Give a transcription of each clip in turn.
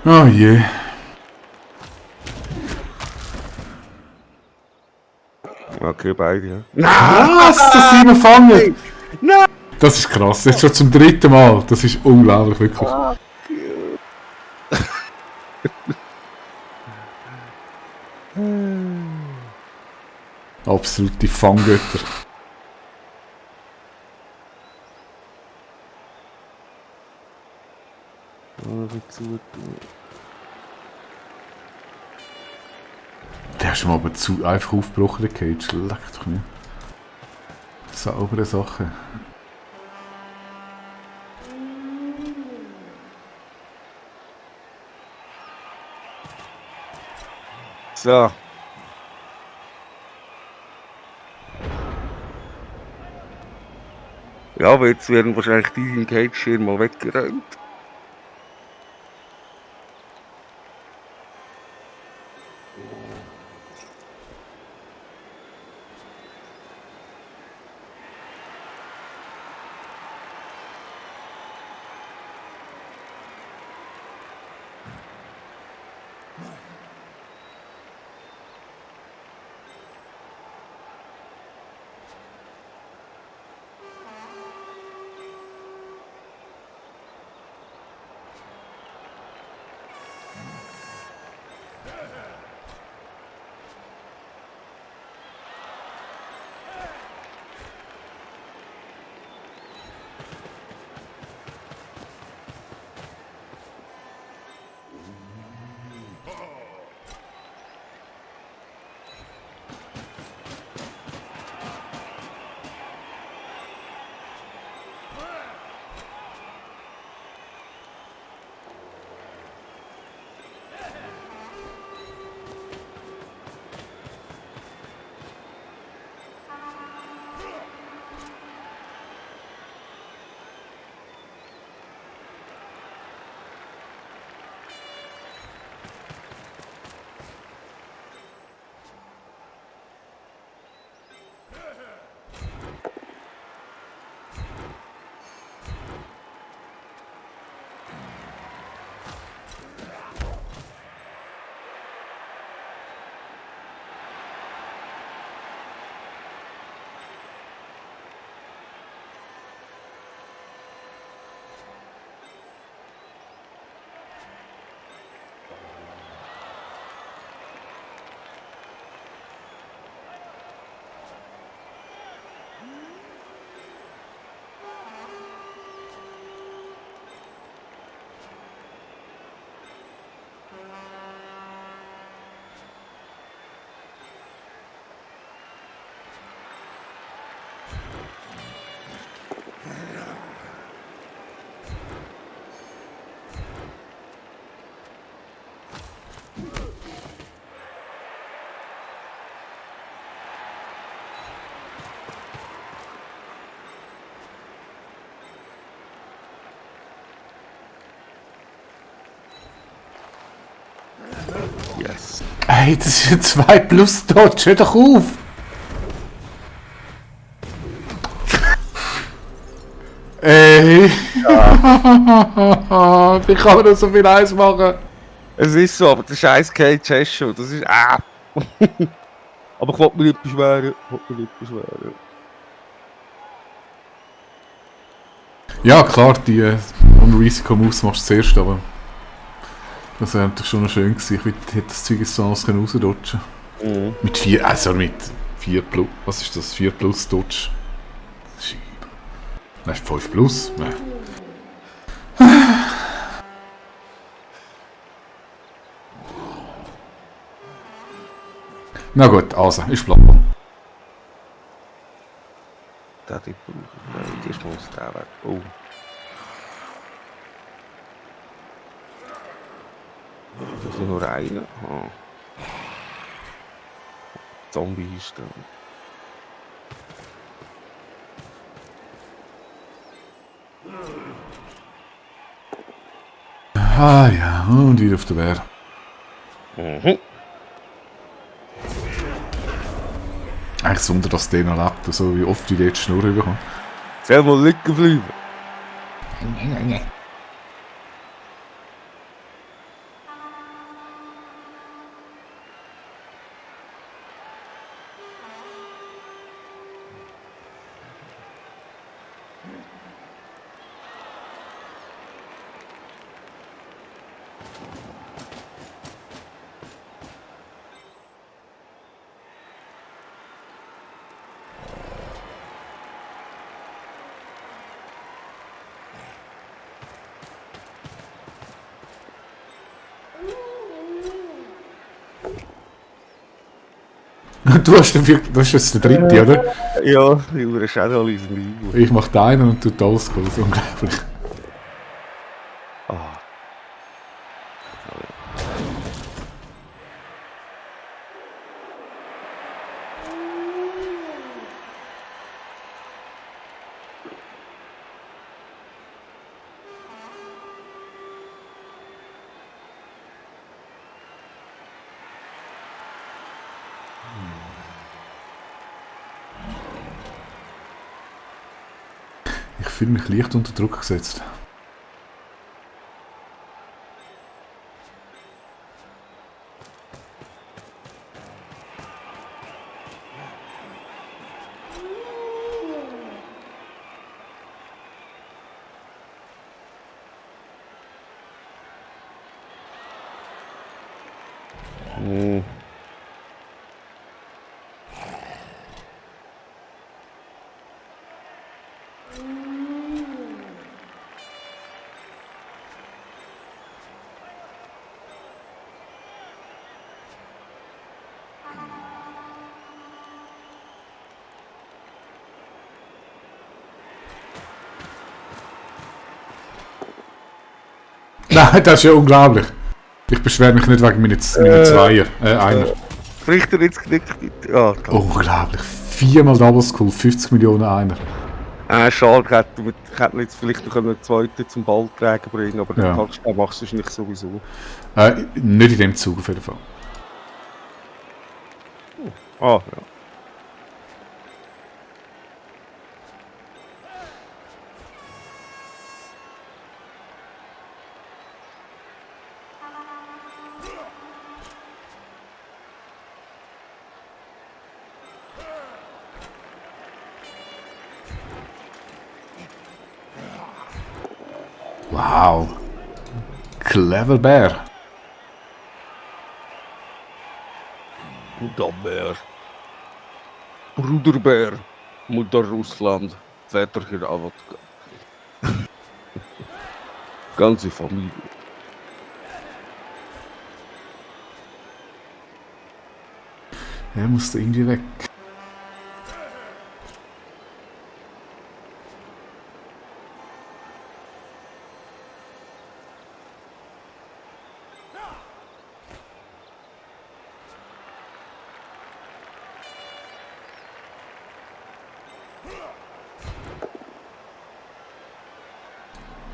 Oh je. Okay, beide, ja. Was? Das sind wir fangen! Nein! Das ist krass. Jetzt schon zum 3. Mal. Das ist unglaublich, wirklich. Absolute Fanggötter. Der ist mal aber zu einfach aufgebrochen, der Cage. Leck doch nicht. Saubere Sache. So. Ja, aber jetzt werden wahrscheinlich die im Cage-Schirm mal weggeräumt. Yes. Ey, das ist ein 2 plus Dodge. Hör doch auf! Ey! Ja. Wie kann man da so viel Eis machen? Es ist so, aber der scheiß Cage hast schon. Das ist. Aber ich wollte mir nicht beschweren. Ja, klar, die ohne Risiko Maus machst du zuerst, aber das wäre natürlich schon noch schön gewesen. Ich hätte das Zeug jetzt so alles rausdodgen können. Mit 4, also mit 4 plus, was ist das? 4 plus Dodge. Scheibe. Nein, 5 plus? Nein. Na gut, also, ist Plan. Da die muss der weg. Oh. Das ist nur einer. Oh. Zombie ist da. Ah ja, und wieder auf der Bär. Mhm. Eigentlich das Wunder, dass der noch lebt, so wie oft die jetzt Schnur rüberkommt. Soll mal liegen bleiben. Du hast den vierten, das ist jetzt der dritte, oder? Ja, über Shadow ist ein Evil. Ich mach deinen und du die Oldschool, das ist unglaublich. Ah. Ich fühle mich leicht unter Druck gesetzt. Nein, das ist ja unglaublich. Ich beschwere mich nicht wegen meinen Zweier. Einer. Bricht er jetzt Knick mit? Ja, toll. Unglaublich. 4-mal Double School, 50 Millionen einer. Schade, hätte jetzt vielleicht noch einen zweiten zum Balltragen bringen, aber Ja. den Touchdown machst du nicht sowieso. Nicht in dem Zug auf jeden Fall. Ah, ja. Wow. Clever Bär. Bruderbär. Bruderbär. Mutter Russland. Väterchen Avatka. Ganze Familie. Er musste irgendwie weg.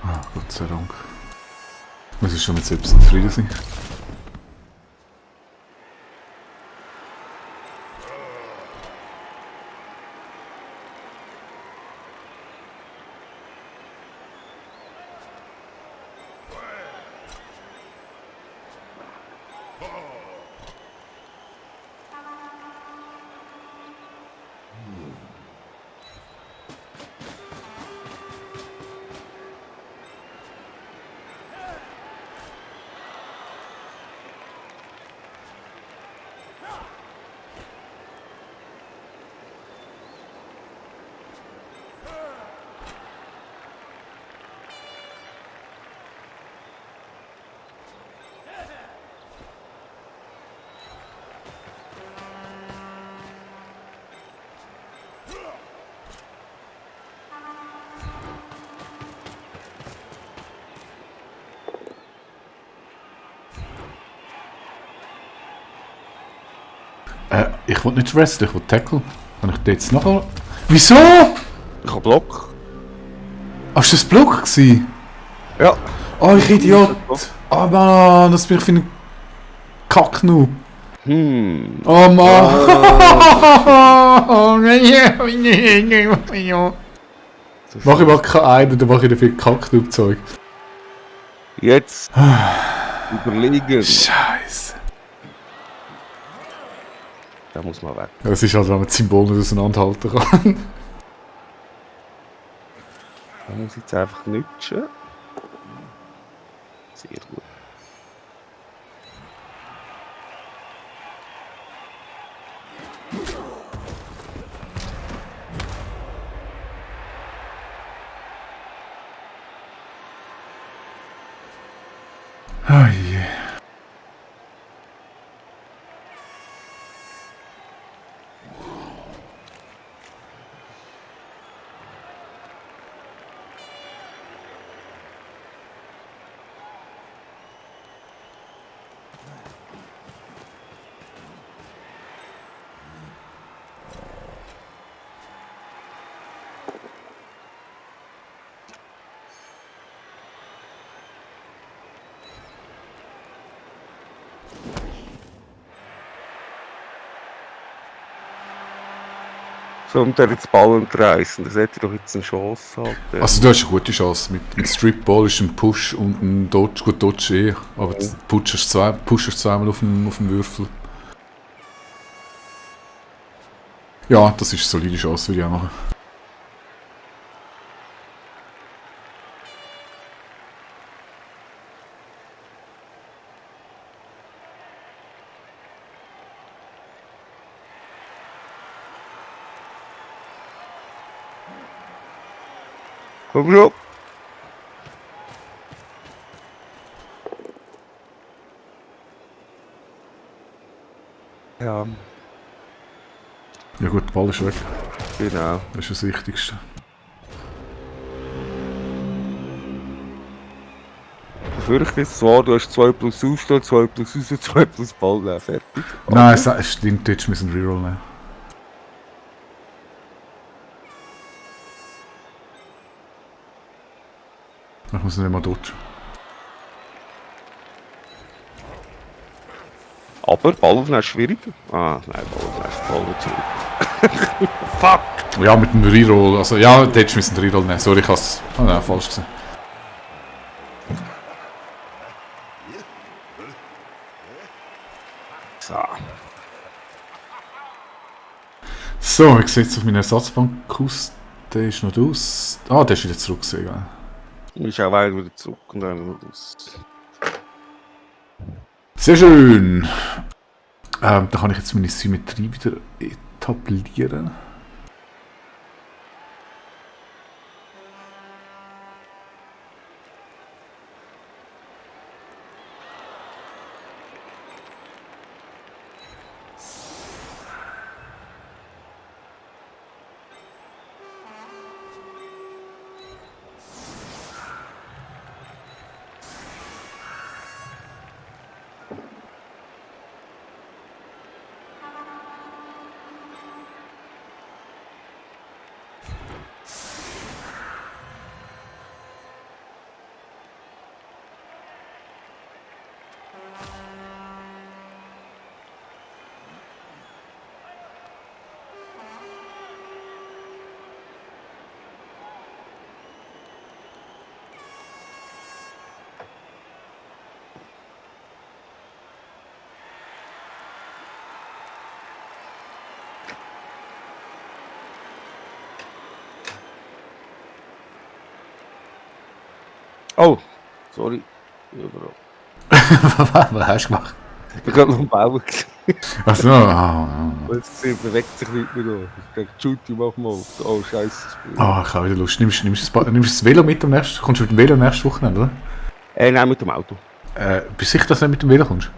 Ah, Gott sei Dank. Muss ich schon mit selbst zufrieden sein. Ich will nicht wresteln, ich will tackle. Kann ich den jetzt nachher... Wieso? Ich hab Block. Hast du das Block gewesen? Ja. Oh, ich Idiot! Oh Mann, das bin ich für einen Kacknoob. Oh Mann! Mach ich mal keinen einen, dann mach ich dafür Kacknoob-Zeug. Jetzt überlegen. Scheiße. Da muss man weg. Das ist halt, wenn man das Symbol nicht auseinanderhalten kann. Da muss ich jetzt einfach nutschen. Sehr gut. Oh je. So, und der jetzt den Ball entreißen. Das hätte doch jetzt eine Chance haben. Also du hast eine gute Chance. Mit Strip-Ball ist ein Push und ein Dodge. Gut, Dodge eh. Aber du pushst zweimal auf dem Würfel. Ja, das ist eine solide Chance, würde ich auch machen. Komm schon! Ja, Ja gut, der Ball ist weg. genau. Das ist das Wichtigste. Ich fürchte es zwar, du hast 2 plus Aufstehen, 2 plus Raus, 2 plus Ball, nein, fertig. Nein, es stimmt, jetzt müssen wir Reroll nehmen. Ich muss nicht mal dodgen. Aber Ballaufnehmen ist schwieriger. Ah, nein, Ballaufnehmen ist voll nicht schwierig. Fuck! Ja, mit dem Reroll. Also ja, da hättest du müssen Reroll nehmen. Sorry, ich habe es falsch gesehen. So. So, wie sieht es auf meiner Ersatzbank aus? Der ist noch aus. Ah, der ist wieder zurückgesehen. Du bist auch weit wieder zurück und dann wieder raus. Sehr schön. Da kann ich jetzt meine Symmetrie wieder etablieren. Oh, sorry. Überall. Was hast du gemacht? Ich bin gerade noch am Bauen. Achso, Jetzt bewegt sich nicht mehr da. Ich denke, Juti, mach mal. Oh, scheiße. ich habe wieder Lust. Nimmst du das Velo mit am nächsten? Kommst du mit dem Velo nächste Wochenende, oder? Nein, mit dem Auto. Bist du sicher, dass du nicht mit dem Velo kommst?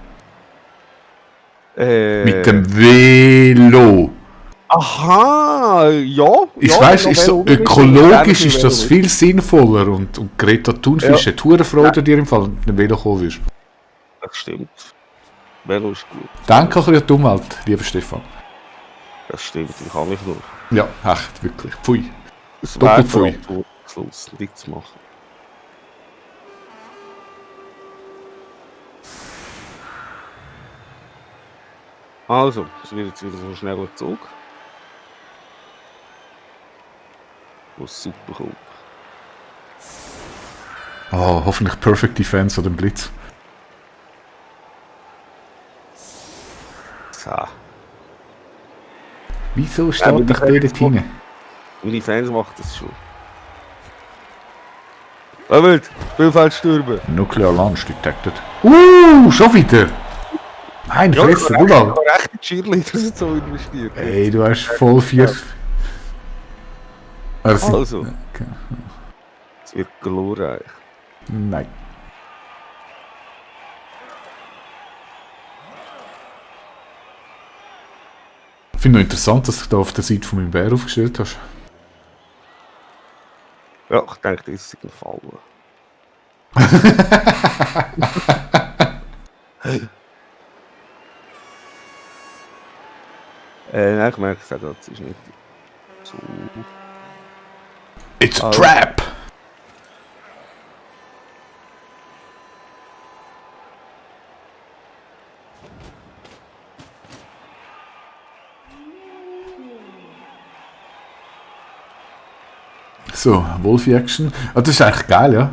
Mit Mit dem Velo! Aha, ja. Ich weiss, ist so ökologisch ist das viel sinnvoller und Greta Thunfisch hat hohe Freude dir im Fall, wenn du mit dem Velo kommen wirst. Das stimmt. Velo ist gut. Danke auch für die Umwelt, lieber Stefan. Das stimmt, ich kann nicht nur. Ja, echt, wirklich. Pfui. Es Doppelt wäre pfui. verantwortungslos, nichts zu machen. Also, es wird jetzt wieder so ein schneller Zug. Was super kommt. Oh, hoffentlich Perfect Defense oder Blitz. So. Wieso steht dich der dort hinein? Meine Fans machen das schon. Wild, Spielfeld stürmen. Nuclear Launch detected. Schon wieder! Nein, Ja, Fresse, ich du habe mal! echt in Cheerleaders und so investiert. Ey, du hast voll 4. Also. Okay. Es wird glorreich. Nein. Ich finde noch interessant, dass du da auf der Seite von meinem Bär aufgestellt hast. Ja, ich denke, das ist ein Fall. Nein, ich merke es auch, das ist nicht so. It's a trap! So, Wolfie-Action. Ah, das ist eigentlich geil, ja.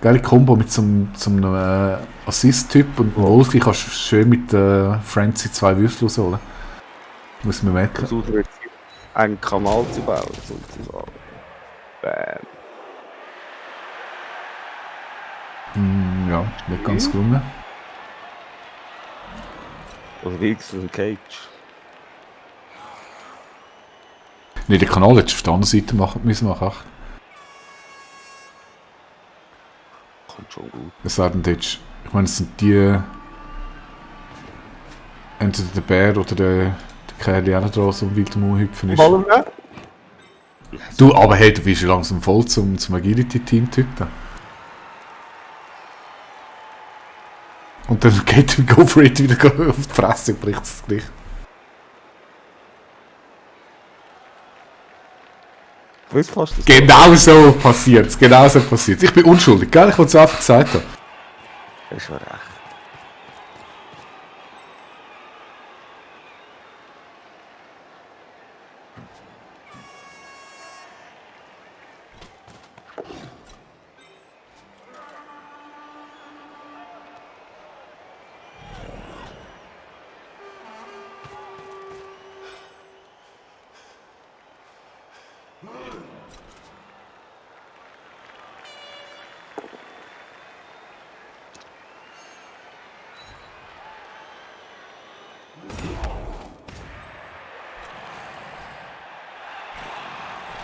Geile Kombo mit so einem Assist-Typ und Wolfie kannst du schön mit Francie 2 Würfel rausholen. Muss man merken. Versuche jetzt einen Kanal zu bauen, sozusagen. Bam. Ja, nicht ganz gelungen. Oder wenigstens ein Cage. Ne, den Kanal hättest du auf der anderen Seite machen müssen. Ach. Kommt schon gut. Es sei denn, ich meine, es sind die. Entweder der Bär oder der Kerl, der auch noch dran so wild rumhüpfen ist. Du, aber hey, du bist ja langsam voll zum Agility-Team-Typ da. Und dann geht im Go for It wieder auf die Fresse und bricht das Gesicht. Weißt fast das Genau so passiert es, genau so passiert. Ich bin unschuldig, gell? Ich wollte es einfach gesagt haben. Das ist schon recht.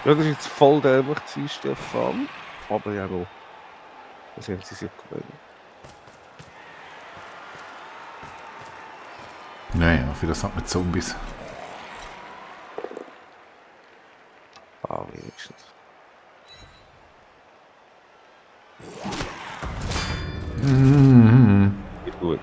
Ja, das war jetzt voll dämlich, Stefan. Aber ja noch. Das haben sie sich gewöhnt. Naja, für das hat man Zombies. Ah, wenigstens. Geht gut.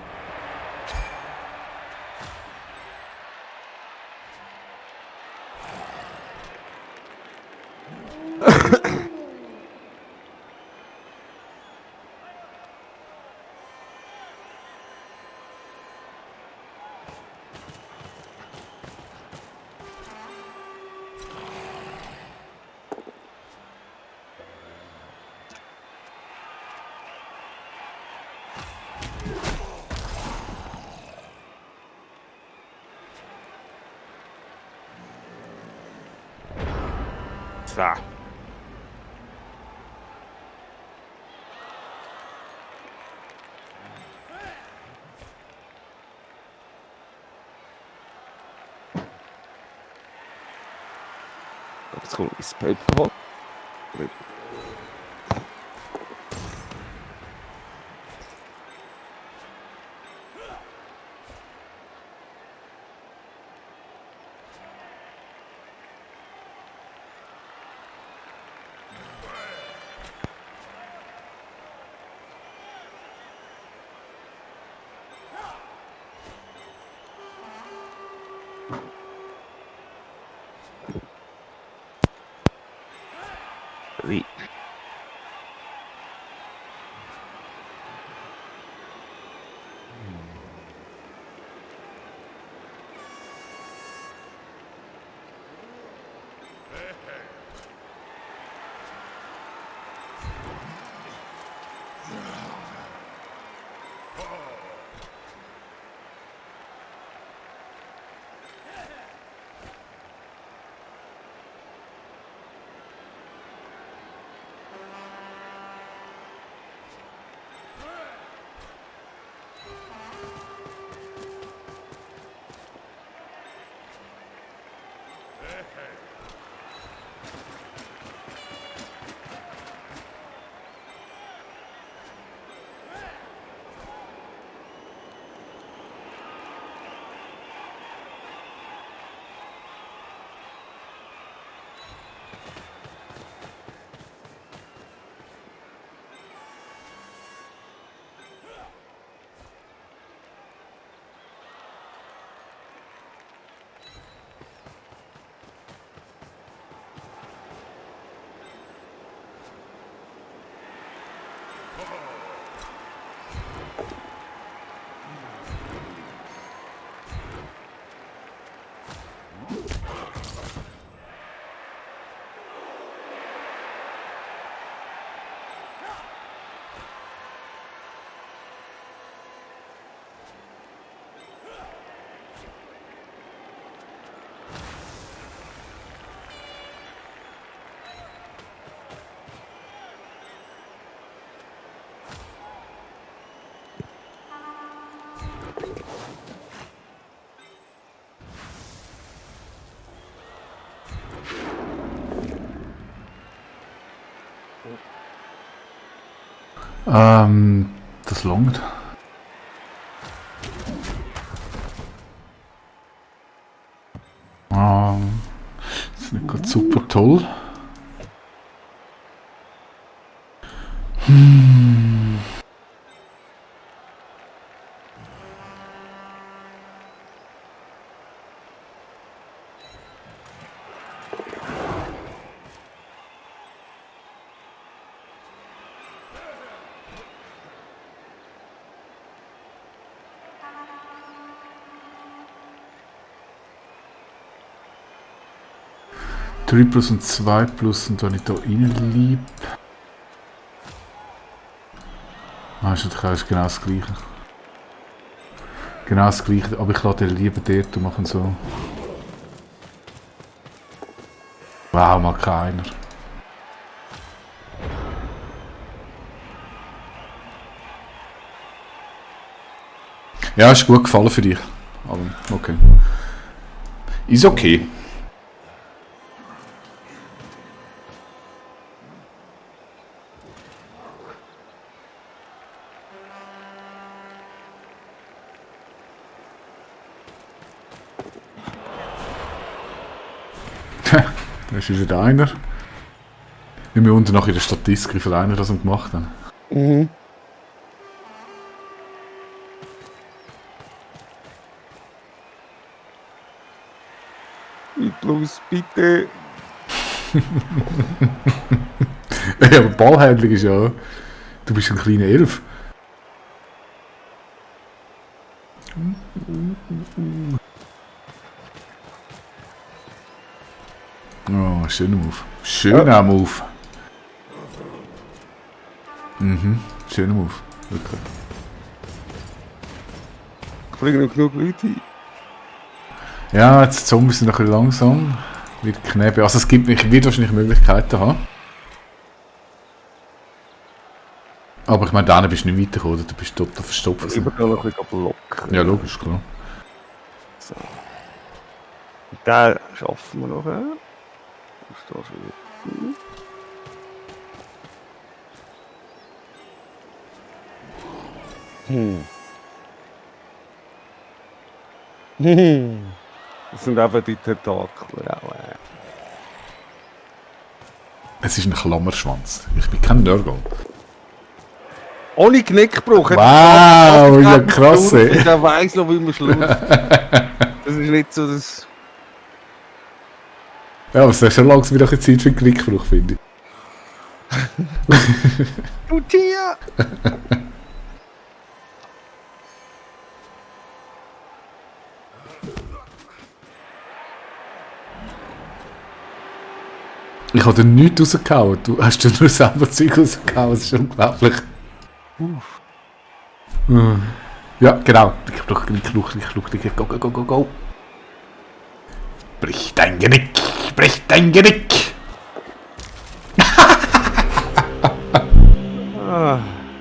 So. Jetzt kommt ins Paperhole. Wie? Das langt. Das ist nicht gerade super toll. Drei plus und 2 plus und wenn ich da reinlieb. Ist natürlich genau das gleiche. Genau das gleiche, aber ich lasse den lieber dort und mache so. Wow, mal keiner. Ja, ist gut gefallen für dich. Aber okay. Ist okay. Das ist wieder einer. Wie wir unten noch in der Statistik, wie viele einer das gemacht haben. Mhm. Plus, bitte. Ja, aber Ballhandling ist ja... Du bist ein kleiner Elf. Oh, schöner Move. Schöner Move. Schöner Move. Wirklich. Ich bringe noch genug Leute hin. Ja, jetzt die Zombies sind ein bisschen langsam. Wird knapp. Also es gibt, ich werde wahrscheinlich Möglichkeiten haben. Aber ich meine, da bist du nicht weitergekommen, oder? Du bist total verstopft. Ich bin noch ein bisschen locker. Ja, logisch, klar. So. Und den schaffen wir noch. Ist da schon wieder. Das sind eben die Tentakel. Es ist ein Klammerschwanz. Ich bin kein Nörgel. Ohne Knickbruch. Wow, ja krass, ey. Ich weiss noch, wie man schläft. Das ist nicht so das... Ja, aber es ist schon langsam wieder ein Zeit für den Knickbruch, finde ich. Du Tier! Ich habe dir nichts rausgehauen. Du hast dir nur selber Zeug rausgehauen. Das ist unglaublich. Ja, genau. Go, go, go, go, go. Brich dein Genick. Brich dein Genick.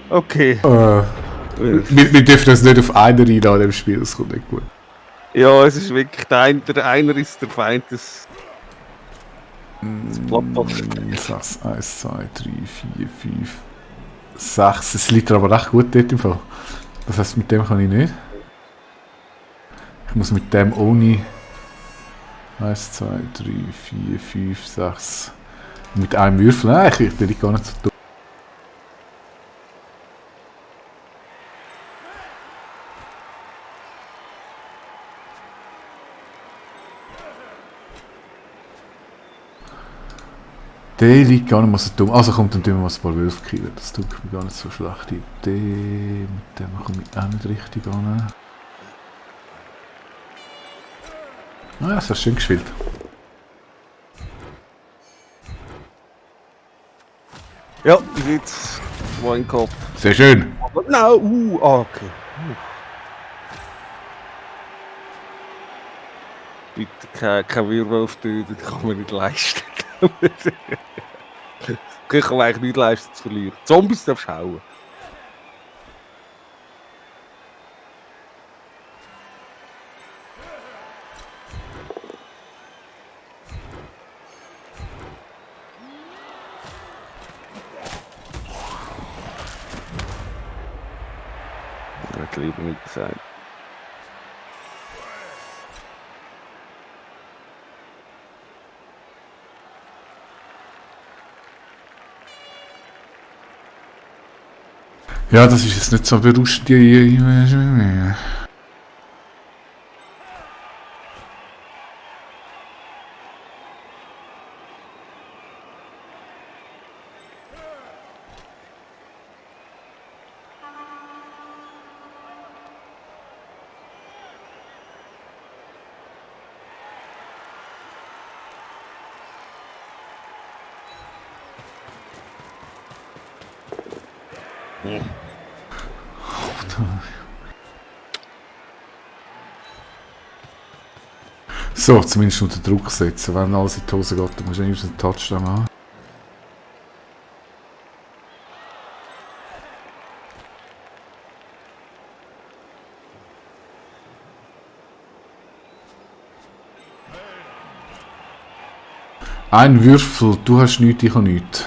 Okay. Wir dürfen uns nicht auf einer rein an dem Spiel. Das kommt nicht gut. Ja, es ist wirklich der einer ist der Feind des... Das Blattbox. 6, 1, 2, 3, 4, 5, 6. Es liegt aber recht gut dort im Fall. Das heisst, mit dem kann ich nicht. Ich muss mit dem ohne 1, 2, 3, 4, 5, 6 mit einem Würfel. Nein, ich bin gar nicht so dumm. Der liegt gar nicht mal so dumm. Also kommt dann tun wir mal ein paar Wölfe killen. Das tut mir gar nicht so schlechte Idee. Mit dem komme ich auch nicht richtig an. Ah, das hast du schön gespielt. Ja, bis jetzt. Mein Kopf. Sehr schön. Aber nein, okay. Bitte kein Werwolf töten, das kann man nicht leisten. Ich kann eigentlich nicht leisten zu verlieren. Zombies darfst du hauen. hätte lieber nicht gesagt. Ja, das ist jetzt nicht so berauschend. So, zumindest unter Druck setzen. Wenn alles in die Hose geht, dann musst du einen Touchdown machen. Ein Würfel, du hast nichts, ich habe nichts.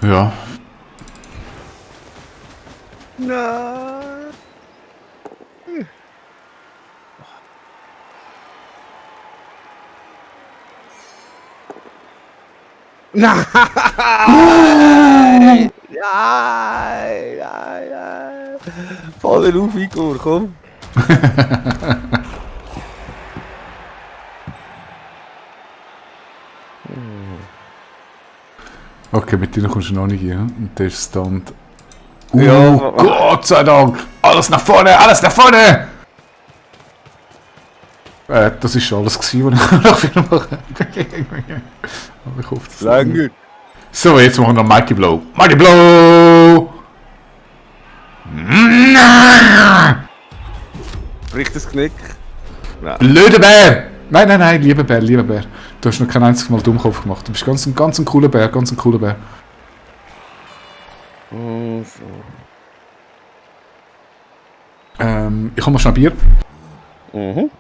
Ja. Nein! Nein! Nein! Nein! Nein! Voll auf, Igor, komm! Okay, mit denen kommst du noch nicht hin. Und der Stand. Ja, Gott sei Dank! Alles nach vorne! Alles nach vorne! Das ist alles gewesen, was ich noch wieder machen. Aber ich hoffe, das Länger! So, jetzt machen wir noch Mighty Blow. Mighty Blow! Bricht das Knick? Nein. Blöder Bär! Nein, nein, nein, lieber Bär, lieber Bär. Du hast noch kein einziges Mal Dummkopf gemacht. Du bist ganz ein cooler Bär, ganz ein cooler Bär. Oh, so. Ich habe mal schnell Bier. Mhm.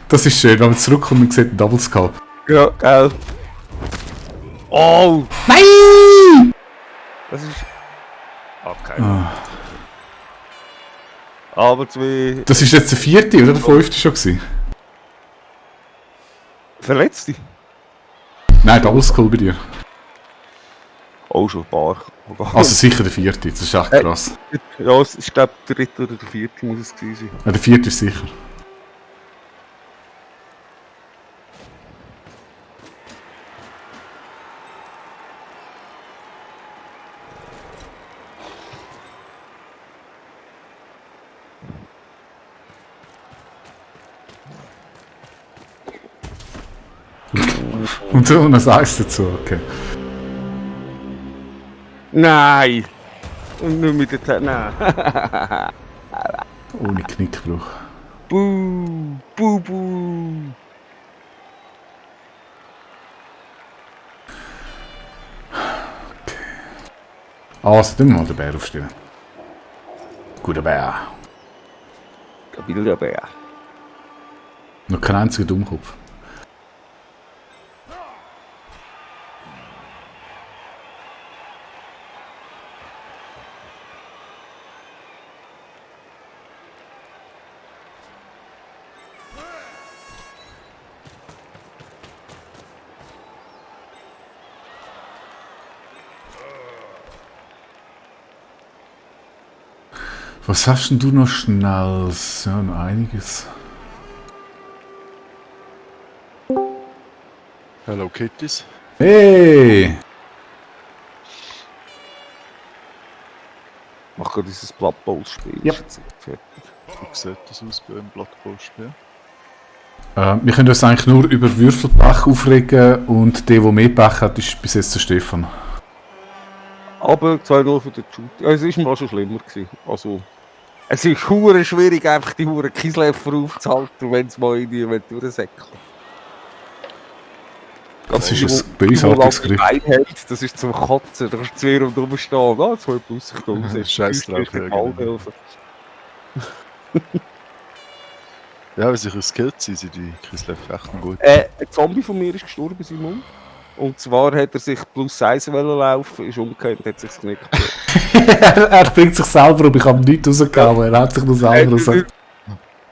Das ist schön, wenn man zurückkommt und sieht einen Double Skull. Ja, geil. Oh! Nein! Das ist... Okay. Aber zwei... Das ist jetzt der 4. oder der 5. schon gewesen? Verletzte? Nein, Double Skull bei dir. Oh, schon ein paar. Also sicher der 4. Das ist echt krass. Ja, es ist glaube der 3. oder der 4. muss es gewesen sein. Ja, der 4. ist sicher. Und so und das Eis dazu, okay. Nein! Und nur mit der Nein. Ohne Knickbruch. Buh! Buh, buh! Also, dann mal den Bär aufstellen. Guter Bär. Stabiler Bär. Noch kein einziger Dummkopf. Was hast denn du noch schnell? Ja, noch einiges. Hello Kitties. Hey! Mach gerade dieses Blood Bowl Spiel. Ja. Ist jetzt fertig. Wie sieht das aus bei einem Blood Bowl Spiel? Wir können uns eigentlich nur über Würfelpech aufregen und der mehr Pech hat, ist bis jetzt der Stefan. Aber 2-0 für den Shooter. Es ist mal schon schlimmer gewesen. Also, es ist hure schwierig, einfach die hure Kiesläfer aufzuhalten, wenn es mal in die durchsäckeln. Das ist ein bösartiges Gericht. Einheit, das ist zum Kotzen. Da kannst du zu und rumstehen. Ah, 2 plus, ich glaube, das ist Scheiß drauf, ja, genau. Ja, weil sie skillt sind, sind die Kislev echt gut. Ein Zombie von mir ist gestorben, Simon. Und zwar hat er sich plus 1 laufen, ist umgekehrt und hat sich das Knick gebrochen. Er bringt sich selber um, ich habe nichts rausgehauen, er hat sich nur selber raus. Ich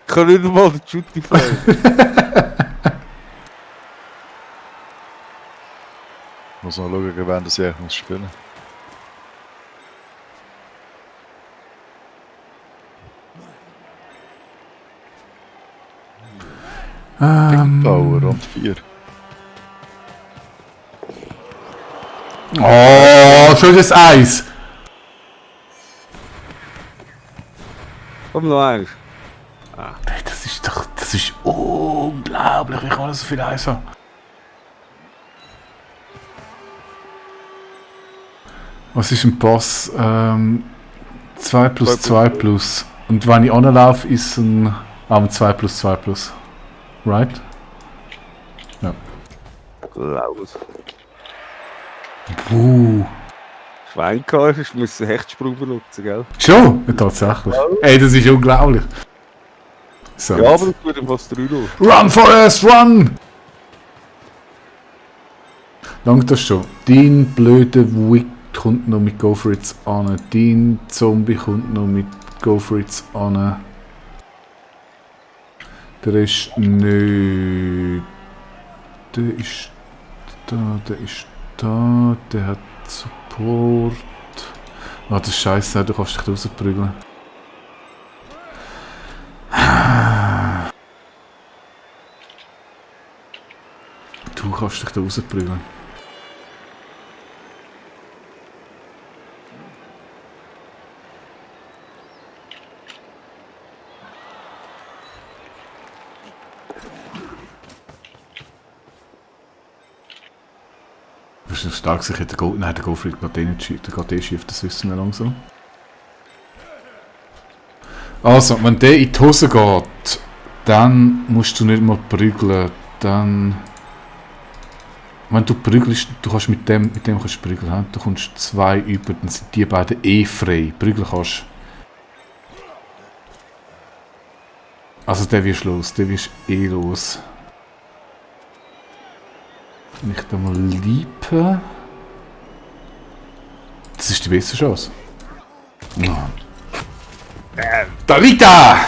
kann nicht mal den Shooty fragen. Muss mal schauen, wann das ich muss spielen. Power Rund 4. Oh, schon das Eis! Komm noch eins. Hey, das ist unglaublich, wie kann man so viel Eis haben? Was ist ein Boss? 2 plus 2 plus. Und wenn ich anlaufe, ist ein 2 plus 2 plus. Right? Ja. Klaus. Schwein gehabt, ich musste Hechtsprung benutzen, gell? Schon? Ja, tatsächlich. Ey, das ist unglaublich. So, Ja, jetzt. aber es wird fast 3-0. Run, Forrest, run! Langt das schon? Dein blöder Wick kommt noch mit Go for It's an. Dein Zombie kommt noch mit Go for It's an. Der ist nicht. Der ist da, der ist da, der hat Support. Ah, das ist scheiße, du kannst dich rausprügeln. Du kannst dich da rausprügeln. Das ist stark, sich der Go. Nein, der Goldfried geht eh nicht schief, der geht eh schief, das wissen wir langsam. Also, wenn der in die Hose geht, dann musst du nicht mal prügeln, dann... Wenn du prügelst, du kannst mit dem kannst du prügeln, he? Du kommst 2 über, dann sind die beiden eh frei. Prügeln kannst Also der wirst los, der wirst eh los. Wenn ich da mal liebe. Das ist die beste Chance. Ja. Da liegt er!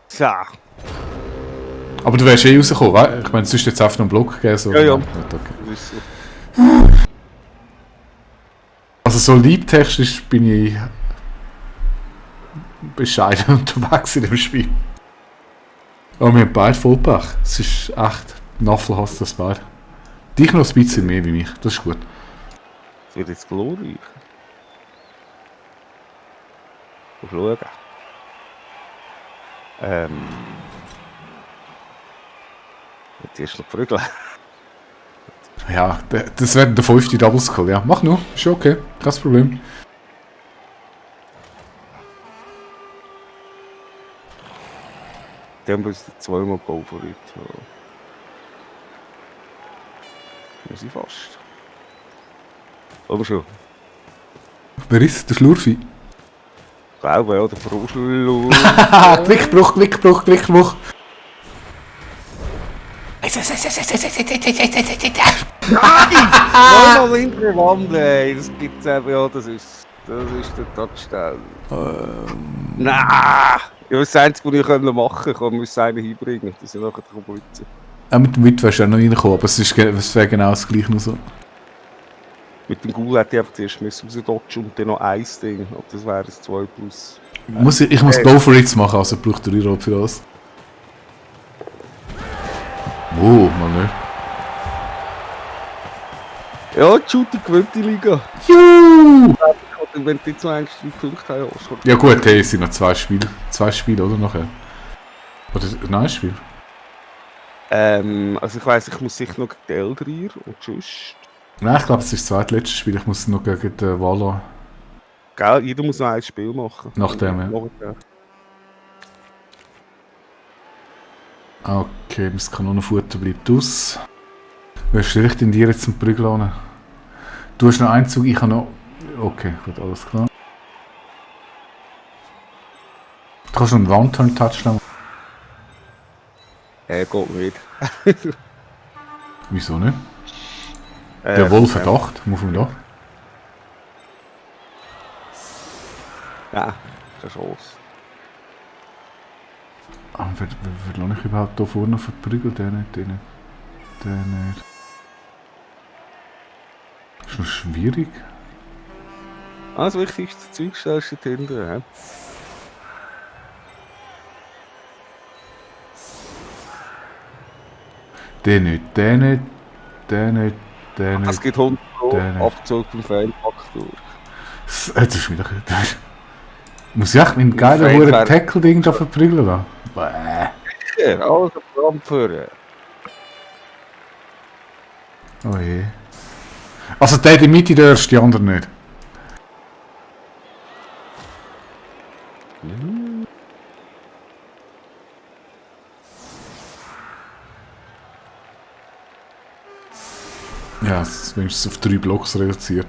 So. Aber du wärst eh rausgekommen, weil ich meine, es ist jetzt einfach noch einen Block gegeben. So. Ja, ja. Nicht, okay. Das ist so. Also so liebtechnisch bin ich bescheiden unterwegs in dem Spiel. Aber wir haben beide Vollpech. Es ist echt Naffelhass, das beide. Dich noch ein bisschen mehr wie mich, das ist gut. Das wird jetzt glorreich. Mal schauen. Jetzt erst noch prügeln. Ja, das werden der 5. Doubles Call, ja. Mach nur, ist okay, kein Problem. Dann müssen wir zweimal Go für heute. Muss ich fast. Aber schon. Wer ist der Schlurfi? Ich glaube, ja, der Froschlu. Haha, Klickbruch, Klickbruch, Klickbruch. Nochmal in der Wand, ey. Das gibt's eben, ja, das ist der Touchdown. Nein! Ja, das Einzige, was ich machen konnte, ich musste einen hinbringen, dass ich nachher blitzen. Ja, mit dem Wit wärst du auch noch reingekommen, aber es wäre genau das gleiche nur so. Mit dem Ghoul hätte ich einfach zuerst rausdodgen und dann noch ein Ding. Aber das wäre ein 2 plus. Ich muss Go for It machen, also braucht der Reroll für das. Oh, Mann, ne? Ja, die Shooting gewinnt die Liga. Juhu! Wenn die so 1 Punkte haben, Ja gut, hey, es sind noch 2 Spiele. 2 Spiele, oder nachher? Oder nein, ein Spiel? Also ich weiss, ich muss sicher noch gegen die Eldrier und sonst... Nein, ich glaube, es ist das zweitletzte Spiel. Ich muss noch gegen den Walla. Gell, jeder muss noch ein Spiel machen. Nachdem, ja. Nachher. Okay, das Kanonenfutter bleibt aus. Wer stelle ich denn dir jetzt zum Prügel an? Du hast noch einen Zug, ich habe noch... Okay, gut, alles klar. Du kannst noch einen One-Turn-Touchdown. Geht nicht. Wieso nicht? Der Wolf hat 8, muss man da. Ja, keine Chance. Ah, wer lasse ich überhaupt hier vorne verprügeln? Der nicht, der nicht. Der nicht. Ist noch schwierig. Das wichtigste Zeug stellst du hinten. Ja? Der nicht, der nicht, der nicht, der nicht. Es gibt 100 der nicht. Abzug beim Fehlfaktor. Das ist wieder... Muss ich echt mit einem geilen hohen Tackle-Ding da verprügeln lassen? Bäh. Ja, also Brandführer. Oh je. Also der in der Mitte, der erste, die anderen nicht. Ja, es ist wenigstens auf 3 Blocks reduziert.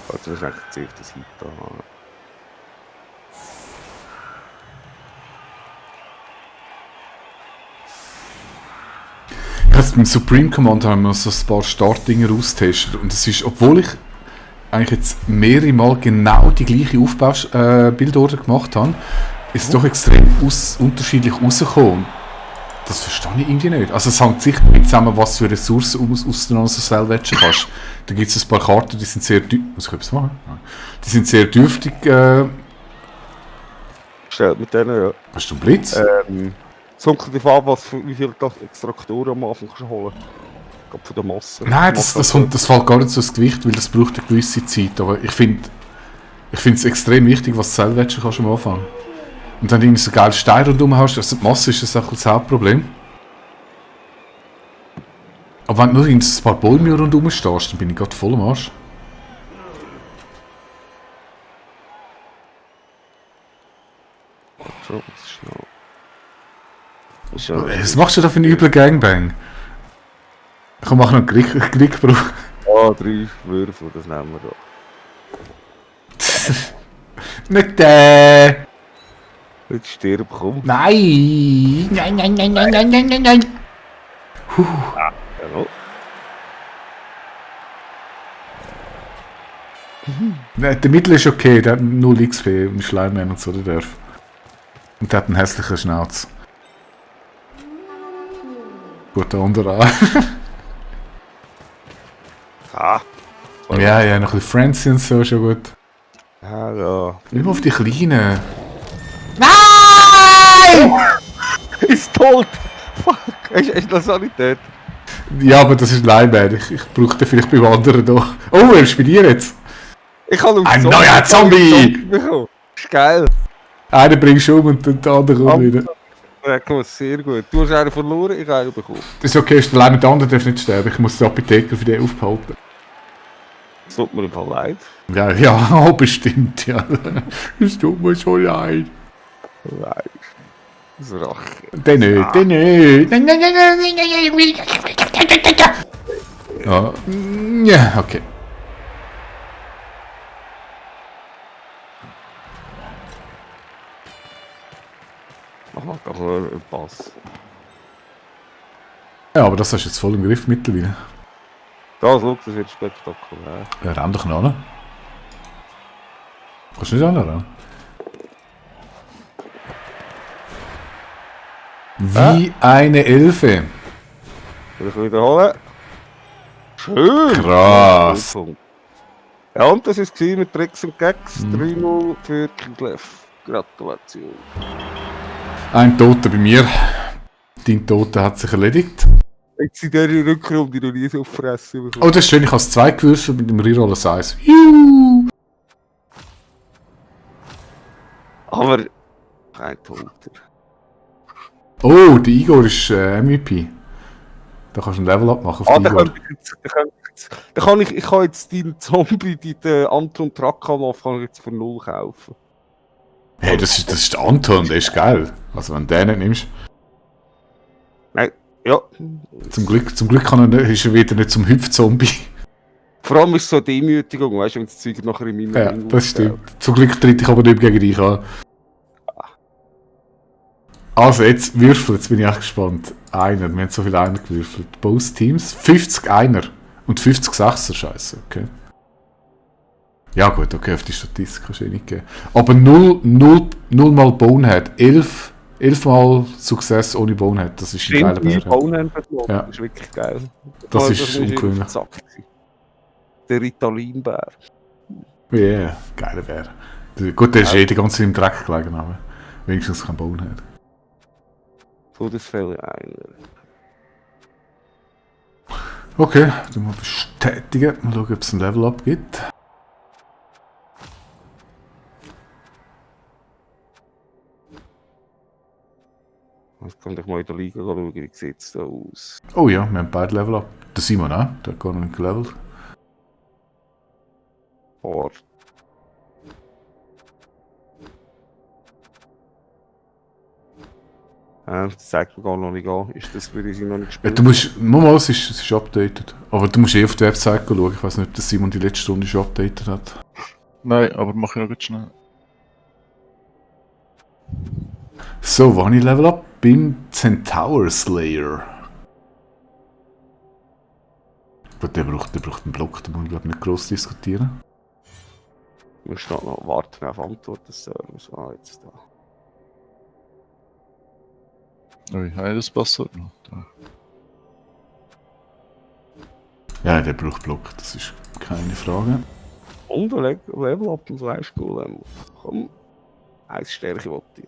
Also das ist eigentlich ziemlich das Hit da. Jetzt beim Supreme Command haben wir so ein paar Startdinger austestet und es ist, obwohl ich eigentlich jetzt mehrere Mal genau die gleiche Aufbaubildorder gemacht habe, ist es doch extrem unterschiedlich rausgekommen. Das verstehe ich irgendwie nicht. Also es hängt sicher damit zusammen, was für Ressourcen aus der Salvation kannst. Da gibt es ein paar Karten, die sind sehr dürftig. Muss ich etwas machen? Nein. Die sind sehr dürftig. Gestellt mit denen, ja. Hast du einen Blitz? Es kommt darauf an, wie viele Extraktoren am Anfang kannst du holen. Ich glaube von der Masse. Nein, das fällt gar nicht so ins Gewicht, weil das braucht eine gewisse Zeit. Aber ich finde es extrem wichtig, was du Salvation kannst am Anfang. Und dann irgendwie so geile Steine rundherum hast, also die Masse ist das auch das Hauptproblem. Aber wenn du nur in ein paar Bäume rundherum stehst, dann bin ich gerade voll am Arsch. schon. Das ist noch... Was machst du da für einen üblen Gangbang? Komm, mach noch einen Kriegbrauch. Ah, 3 Würfel, das nehmen wir da. Nicht der! Jetzt stirb, komm. Nein! Nein, nein, nein, nein, nein, nein, nein, nein! Ja, Nein, der Mittel ist okay, der hat 0 XP und Schleimmann und so, der darf. Und der hat einen hässlichen Schnauz. Gut, der andere auch. Ja, noch ein bisschen Friends und so, schon gut. ja. Nicht mehr auf die Kleinen. Ist tot! Fuck! Ist das auch nicht tot? Ja, aber das ist Lineman. Ich brauche den vielleicht beim anderen doch. Oh, er ist bei dir jetzt. Ich habe Ein neuer Zombie! bekommen. Ist geil. Einer bringst du um und dann der andere kommt wieder. Ja, komm, sehr gut. Du hast einen verloren, ich habe einen bekommen. Das ist okay, ist allein mit der anderen darf nicht sterben. Ich muss den Apotheker für den aufbehalten. Das tut mir im Fall leid. Ja, bestimmt, ja. Es tut mir so leid. Leid. Das ist Rache. Den nicht, den nicht. Nein, nein, nein, nein, nein, nein, nein. Ja, okay. Mach mal gerade nur einen Pass. Ja, aber das hast du jetzt voll im Griff mittlerweile. Das, schau, das wird spektakulär. Ja, renn doch noch ran. Kannst du nicht ran? Wie eine Elfe. Soll ich wiederholen? Schön! Krass. Ja, und das war es mit Tricks und Gags. 3-0 für Kislev. Gratulation. Ein Toter bei mir. Dein Toter hat sich erledigt. Jetzt sind die Rückraum, die noch nie so fressen bekommen. Oh, das ist schön. Ich habe 2 gewürfelt mit dem Reroll 1. Juhu! Aber kein Toter. Oh, der Igor ist MVP. Da kannst du ein Level-Up machen auf den Igor. Ich kann jetzt deinen Zombie, den Anton Trakamov, kann ich jetzt für 0 kaufen. Hey, das ist der Anton, der ist geil. Also wenn du den nicht nimmst. Nein, ja. Zum Glück ist er wieder nicht zum Hüpfzombie. Vor allem ist es so eine Demütigung, weißt du, wenn das Zeug nachher in meinem Ja, Ring das stimmt. Zum Glück tritt ich aber nicht gegen dich an. Also, jetzt würfel, jetzt bin ich echt gespannt. Einer, wir haben so viele Einer gewürfelt. Both Teams. 50 Einer und 50 Sechser, scheiße, okay. Ja gut, okay, auf die Statistik kannst du eh nicht geben. Aber 0 mal Bonehead, 11 mal Success ohne Bonehead, das ist ein geiler Bär. Bonehead, ja. Das ist wirklich geil. Das ist ungewöhnlich. Der Ritalin-Bär. Ja, yeah, geiler Bär. Gut, der ist die ganze Zeit im Dreck gelegen, aber wenigstens kein Bonehead. Todesfälle einer. Okay, dann mal bestätigen. Mal schauen, ob es ein Level-Up gibt. Jetzt kann ich mal in der Liga schauen, wie sieht es da aus. Oh ja, wir haben beide Level-Up. Der Simon auch, der hat gar noch nicht gelevelt. Hart. Das zeigt mir gar noch nicht an. Ist das, weil ich sie noch nicht gespielt Ja, du musst, es ist updated. Aber du musst auf die Website schauen. Ich weiß nicht, ob der Simon die letzte Stunde schon updated hat. Nein, aber mach ich noch ganz schnell. So, wo habe ich Level Up? Beim Centaur Slayer. Gut, der braucht einen Block, da muss ich glaube nicht gross diskutieren. Du musst noch warten auf Antwort des Servers. Ah, jetzt da. Oh, ich habe das Passwort noch. Da. Ja, der braucht Block, das ist keine Frage. Und ein Level Up im Fleischgolem. Komm, 1 Stärke wollte ich.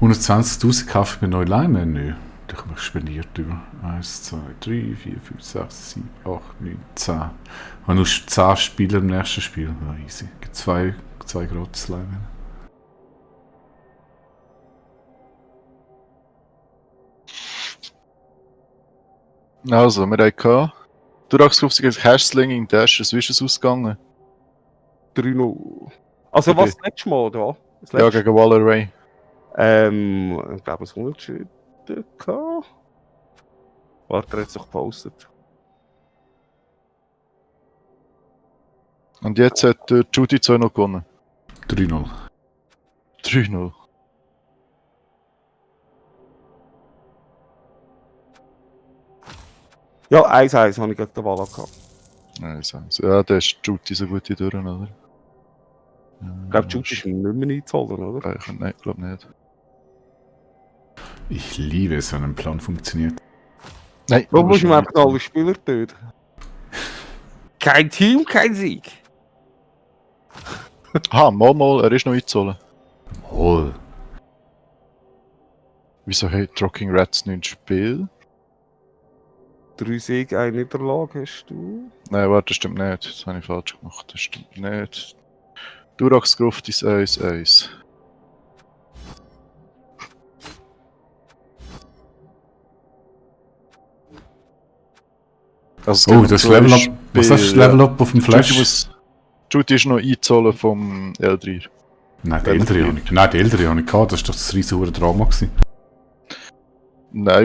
120.000 kaufe ich mir neue Lineman nicht. Ich habe mich spendiert über 1, 2, 3, 4, 5, 6, 7, 8, 9, 10. Ich habe nur 10 Spieler im nächsten Spiel. Ja, easy. Es gibt zwei gratis Linemen. Also, wir haben Durchgangskauf gegen Cashslinging Dashes. Wie ist es ausgegangen? 3-0. Also Okay. was, letztes Mal, da? Ja, gegen Waller Ray. Ich glaube, es Unentschieden gehabt. Warte, er hat sich gepostet. Und jetzt hat der Judy 2 noch gewonnen. 3-0. 3-0. Ja, 1-1 habe ich gegen den Walla gehabt. Nein, ja, der ist Judy so gut durch, oder? Ich glaube, Judy ist nicht mehr einzuholen, oder? Nein, ich glaube nicht. Ich liebe es, wenn ein Plan funktioniert. Nein, Warum muss ich mir einfach alle Spieler töten? Kein Team, kein Sieg. Mal, er ist noch einzuholen. Hol. Wieso hat Rocking Rats nicht Spiel? 3 Siege, 1 Niederlage hast du. Nein, warte, das stimmt nicht. Das habe ich falsch gemacht. Das stimmt nicht. Durax Gruft ist 1-1. Also Oh, das Level Up. Was ist das Level Up auf dem Flash? Judy ist noch einzahlen vom Eldrir. Nein, die ältere habe ich gehabt. Das war doch das riesige Drama gewesen. Nein,